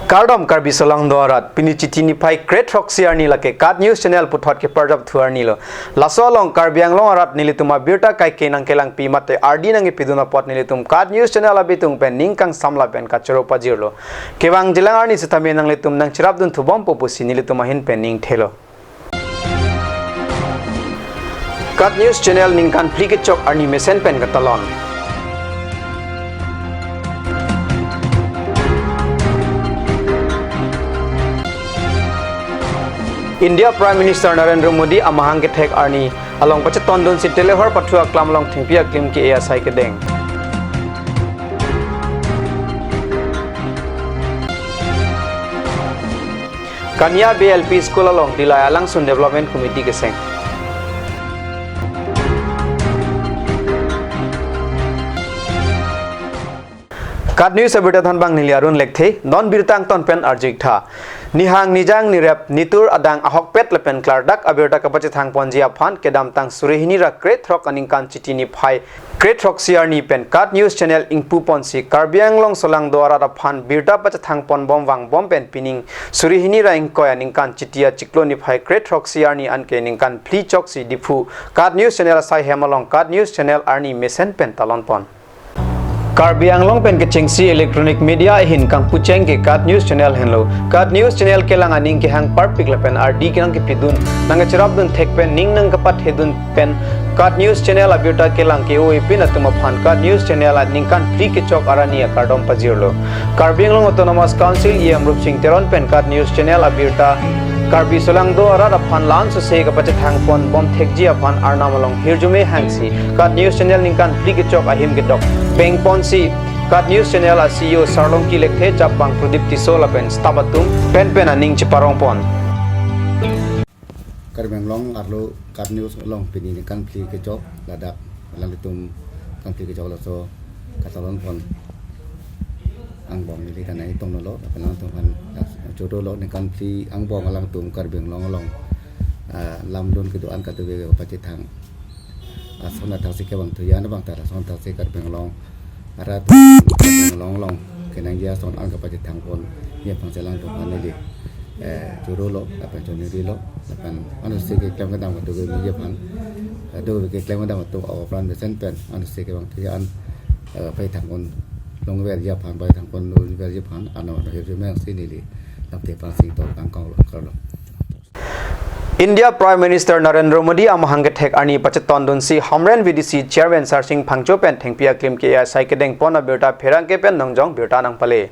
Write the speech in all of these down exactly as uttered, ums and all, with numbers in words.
Kardom Karbi Solangdo arat, pini Chiti niphai kre-throksi arni lake KAT News Channel puthot keparjap thu arni lo. Laso along Karbi Anglong arat nelitum abirta kaike nangkelangpi mate ardi nangkepidun apot nelitum KAT News Channel abitung pen ning kangsam lapen kachoro pajirlo. Kevangjilang arni sitame nanglitum nangcherapdun thubompo pusi nelitum ahin pen ning thelo. KAT News Channel ningkan phli kechok arni mesen pen katalon. India Prime Minister Narendra Modi amahang kethek arni along pachetondunsi telehor pathu aklam along thengpi aklim ke-e asai kedeng. Kania Bey L P School along Dillai Alangsun Development Committee keseng. KAT News abirta thanbang neli Arun Lekthe, non birta angton pen arju-ik tha. Nihang nijang nirep nitur adang ahokpet lapen klardak abirta kapachethang ponji aphan kedamtang suri hini ra kre-throk aningkan Chiti niphai kre-throksi arni pen KAT News Channel ingpu ponsi Karbi Anglong Solangdo arat aphan birta pachethang ponbom vangbom pen pining suri hini ra ingkoi aningkan Chiti achiklo niphai kre-throksi arni anke ningkan phli choksi Diphu KAT News Channel asai hem along KAT News Channel arni mesen pen talon pon. Karbi Anglong pen kechengsi electronic media ahin kangpucheng ke KAT News Channel henlo. KAT News Channel kelang aning kehang parpik lapen ardi nangkepidun, nangkacherapdun thek pen ning nangkapathedun pen KAT News Channel abirta kelang ke-oi pin atum aphan KAT News Channel aningkan phli kechok arni akardom pajirlo. Karbi Anglong Autonomous Council E M Rupsing Teron pen KAT News Channel abirta Karbi Solangdo arat aphan lan sose kapachethang ponbom thekji aphan arnam along hirjume hangsi KAT News Channel ningkan phli kechok ahim kedok beng ponsi KAT News Channel a-C E O Sarlongki Lekthe, chapbang Pradip Tisso lapen staff atum penpen aning cheparong pon. Karbi Anglong arlo KAT News along pini ningkan phli kechok ladak alanglitum ningkan phli kechok laso katalon pon angbong neli kanai tonglo, lapen alangtum aphan chodolo ningkan phli angbong alangtum Karbi Anglong along, ah, lamdun kedo-an kadokave kapachethang ason athaksi kevang thuji an abang ta lason athaksi Karbi Anglong arat Karbi Anglong along kenangji ason an kapachethang ponji aphan si alangtum aphan neli, eh, chodolo lapen chonirilo lapen anutsi keklem kedam kadokave media aphan, eh, kadokave keklem kedam atum apran mesen pen anutsi kevang thuji an, eh, pachethang pon longverji aphan, pachethang pon longverji aphan arnam along hirjume hangsi neli lamthe pangsi ingtong kangkonglo, kardom. India Prime Minister Narendra Modi amahang kethek arni pachetondunsi Hamren V D C Chairman Sarsing Phangcho pen thengpi aklim ke-e asai kedeng pon abirta pherangke pen nongjong birta nangpale.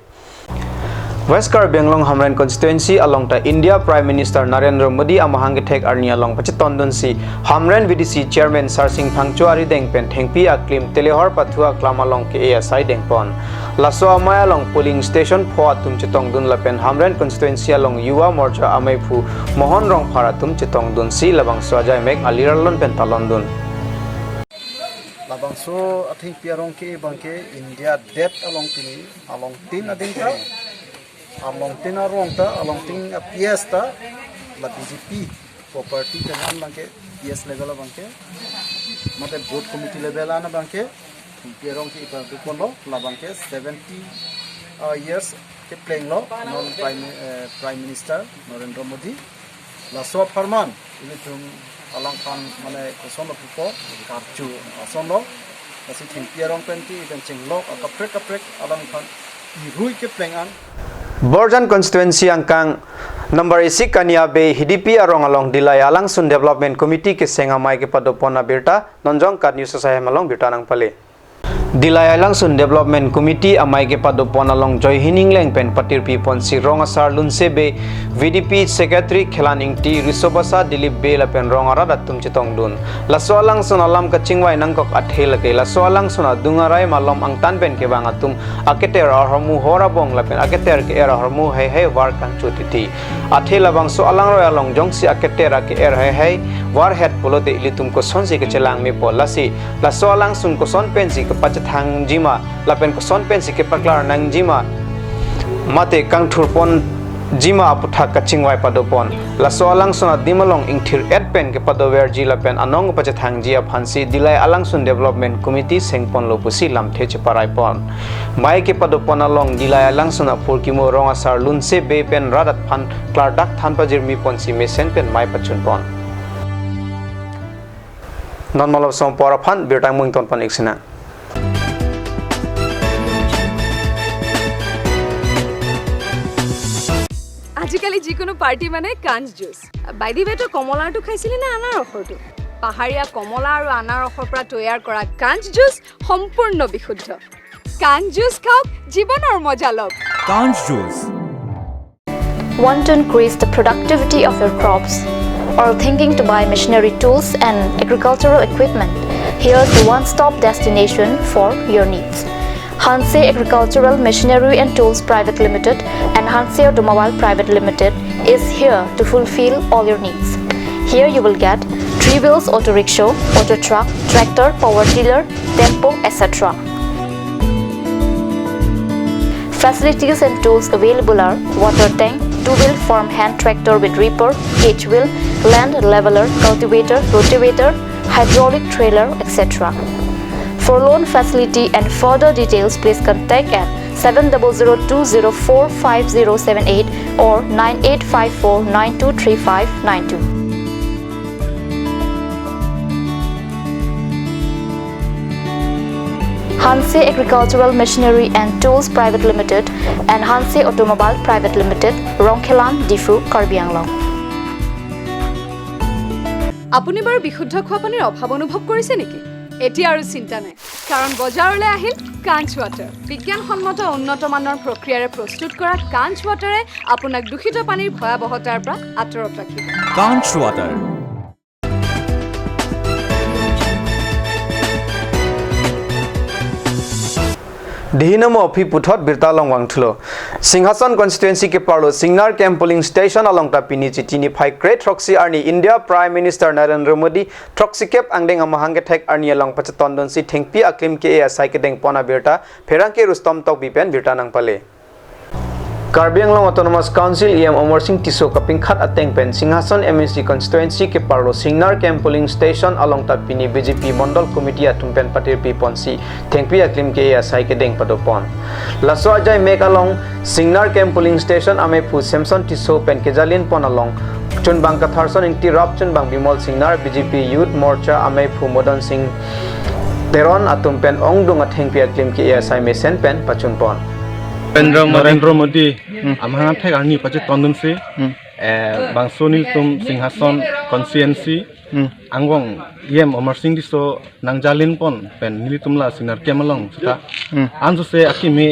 West Karbi Anglong Hamren constituency along ta India Prime Minister Narendra Modi amahang kethek arni along pachetondunsi Hamren V D C Chairman Sarsing Phangcho arideng pen thengpi aklim telehor pathu aklam along ke-e asai deng pon. Laso amei along polling station pho atum chetongdun lapen Hamren constituency along Yuva Morcha ameiphu Mohon Rongphar atum chetongdunsi labangso ajaimek alir alon pen talondun. Labangso athengpi arong ke-e abangke India det along pini along tin ading ta, along tin arong ta, along tin a-P S ta la B J P property pen an abangke, P S level abangke, mate booth committee level an abangke thengpi arong ke-e padu ponlo, labangke seventy, uh, years keplenglo non Prime, eh, Prime Minister Narendra Modi. Laso apharman ilitum alangphan mane kosonlo pupo, karju asonlo. Lasi thengpi arong pen ke-e pen chenglok akaprek kaprek alangphan irui kepleng an. Borjan constituency angkang number isi Kania Bey H D P arong along Dillai Alangsun Development Committee keseng amei kepadopon abirta nongjong KAT News asai hem along birta nangpale. Dillai Alangsun Development Committee amei kepadopon along Joyhing Engleng pen patirpi ponsi rong asar Lunse Bey, V D P Secretary Khelan Ingti, Risobasa Dilip Bey lapen rong arat atum chetongdun. Laso alangsun alam kachingvai nangkok athe lake laso alangsun adung arai malom angtan pen kevang atum aketer ahormu hor abong lapen aketer ke-er ahormu heihei var kangchu titi. Athe labangso alangroi along jongsi aketer ake-er heihei varhet pulote ilitum kosonsi kechelang mepo, lasi laso alangsun koson pensi kepachethangji ma lapen koson pensi kepaklar nangji ma mate kangthurpon jima aputhak kachingvai padopon. Laso alangsun adim along ingthir-et pen kepadoverji lapen anong pachethangji aphansi Dillai alangsun Development Committee sengponlo pusi lamthe cheparaipon. Mei kepadopon along Dillai alangsun aphurkimo rong asar Lunse Bey pen rat aphan klardak than pajirmi ponsi mesen pen mei pachunpon. Non malom song por aphan birta mungton pan iksina. আজিকালি যিকোনো পাৰ্টি মানে কাঞ্চ juice. By the ৱে, তই কমলাৰটো খাইছিলি নে আনাৰসৰটো? পাহাৰীয়া কমলা আৰু আনাৰসৰ পৰা তৈয়াৰ কৰা কাঞ্চ জুচ সম্পূৰ্ণ বিশুদ্ধ। কাঞ্চ জুচ খাওক, জীৱনৰ মজা লওক। Kanch Juice. Want to increase the productivity of your crops? Or thinking to buy machinery tools and agricultural equipment? Here's the one-stop destination for your needs. Hanse Agricultural Machinery and Tools Private Limited and Hanse Automobile Private Limited is here to fulfill all your needs. Here you will get three wheels auto rickshaw, auto truck, tractor, power tiller, tempo, et cetera. Facilities and tools available are water tank, two-wheel farm hand tractor with reaper, cage wheel, land leveler, cultivator, rotavator, hydraulic trailer, et cetera. For loan facility and further details, please contact at seven double zero two zero four five zero seven eight or nine eight five four nine two three five nine two. Hanse Agricultural Machinery and Tools Private Limited and Hanse Automobile Private Limited, Rongkhelan, Diphu, Karbi Anglong. আপুনি বাৰু বিশুদ্ধ খোৱা পানীৰ অভাৱ অনুভৱ কৰিছে নেকি? এতিয়া আৰু চিন্তা নাই, কাৰণ বজাৰলৈ আহিল কাঞ্চ ৱাটাৰ। বিজ্ঞানসন্মত উন্নত মানৰ প্ৰক্ৰিয়াৰে প্ৰস্তুত কৰা কাঞ্চ ৱাটাৰে আপোনাক দূষিত পানীৰ ভয়াৱহতাৰ পৰা আঁতৰত ৰাখিব। Kanch Water. Dihino mo aphi puthot birta along vangthulo. Singhason constituency keparlo Singnar Camp polling station along ta pini Chiti niphai kre-throksi arni India Prime Minister Narendra Modi throksikep angdeng amahang kethek arni along pachetondunsi thengpi aklim ke-e asai kedengpon abirta pherangke Rustom Tokbi pen birta nangpale. Karbi Anglong Autonomous Council E M Amarsing Tisso kapingkhat ateng pen Singhason M A C constituency keparlo Singnar Camp polling station along ta pini B J P Mondol Committee atum pen patirpi ponsi thengpi aklim ke-e asai kedeng padopon. Laso ajai mek along Singnar Camp polling station ameiphu Samson Tisso pen kejalin pon along chunbang Katharson Ingti, rap chunbang Bimol Singnar, B J P Youth Morcha ameiphu Modan Singh Teron atum pen ongdung athengpi aklim ke-e asai mesen pen pachunpon. Narendra Modi. Narendra Modi. Hmm. Amahang thek arni pachetondunsi. Hmm. Eh, bangso nelitum Singhason constituency. Hmm. Angbong E M Amarsing Tisso nangjalin pon pen nelitum la Singnar Camp along seta. Hmm. Ansose akimi,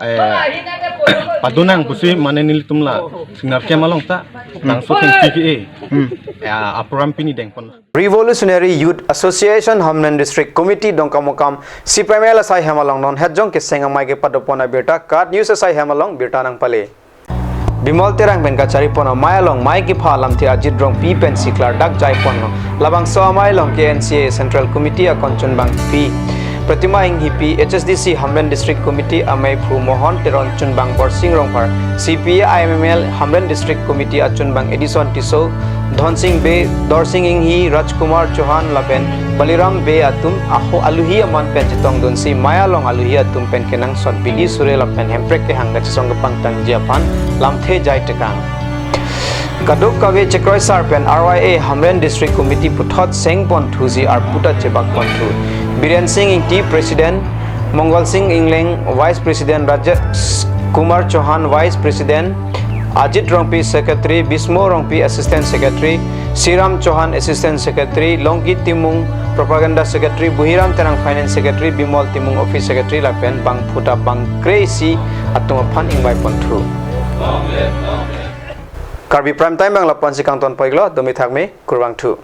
eh, padonang pusi mane nelitum la Singnar Camp along ta. Hmm. Bangso thengpi ke-e. Hmm. Ya, aprogram pini dengpon. Revolutionary Youth Association Hamren District Committee Dongkamukam C P I M L asai hem along non hetjong keseng amei kepadopon abirta KAT News asai hem along birta nangpale. Bimol Terang pen kacharipon amei along mei kepha alamthe Ajit Rongpi pensi klardak jaiponlo. Labangso amei along K N C A Central Committee akon chunbangpi Pratima Enghipi, H S D C Hamren District Committee ameiphu Mohon Teron, chunbang Borsing Rongphar, C P I M L Hamren District Committee achunbang Edison Tisso, Dhonsing Bey, Dorsing Enghi, Rajkumar Chauhan lapen Baliram Bey atum aho aluhi aman pen chetongdunsi mei along aluhi atum pen kenangsot bidi sure lapen hemprek kehang kachesong kepangtangji aphan lamthe jai tekang. Kadokave chekroisar pen R Y A Hamren District Committee puthot sengponthusi arpu ta chebakponthu. Biren Singh Ingti, President, Mongal Singh Ingleng, Vice President, Rajesh Kumar Chauhan, Vice President, Ajit Rongpi, Secretary, Bismo Rongpi, Assistant Secretary, Siram Chauhan, Assistant Secretary, Longki Timung, Propaganda Secretary, Buhiram Terang, Finance Secretary, Bimol Timung, Office Secretary lapen bangphu ta bangkre-isi atum aphan ingvaiponthu. Karbi Prime Time bang lapu-ansi kangtonpo-iklo, domi thakmi, kurvangthu.